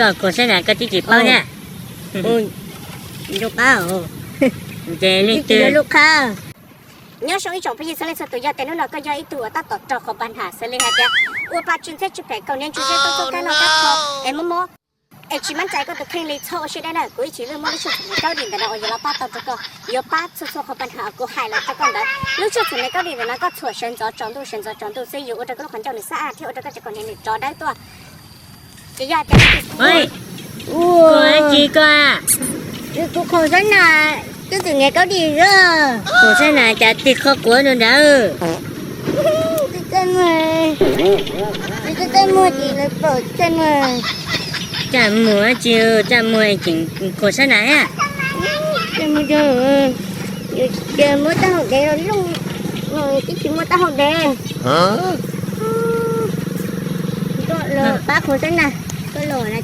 Koj khuam sab nas koj twb tsis paub na. Ces leej twg lub qhab. Nyob zoo ib tsoom phooj ywg txhua leej txhua tus, yog tias hnub no koj yog ib tug uas tab tom raug qhov pab nam xws li hais tias ua pa tsis ntxhiab tsis phem, kaum niam tsis zeb, tau txoj kab noj kab kho es mob mob, es tsis mab cai koj tus kheej li, txhob ua siab deb na. Kuv ib txiv lwj muab lub tshuaj txhuam hniav kaub dim ntawm no uas yuav los pab tau rau koj, yuav pab txhua txhua qhov pab nam uas kuv hais los rau koj ntawd. Lub tshuaj txhuam hniav kaub dim ntawm no koj txhuam sawv ntxov tsaus ntuj sawv ntxov tsaus ntuj xwb yuav ua rau koj lub qhov ncauj nws xab ab thiab ua rau koj cov kaum hniav nws rov dawb tuaj. Ces yog tias koj tsis koj, kuv khuam sab nas, twb txhuam hniav kaub dim xwb. Khuam sab nas cas tig qhov quav rau nrad. Txaj muag, txaj muag ces lawv pom txaj muag. Txaj muag tsis txaj muag tseem khuam sab nas thiab. Txaj muag, ces muab taub hau dev los looj, twb tsis muaj taub hau dev. Koj los pab khuam sab nas, koj los na.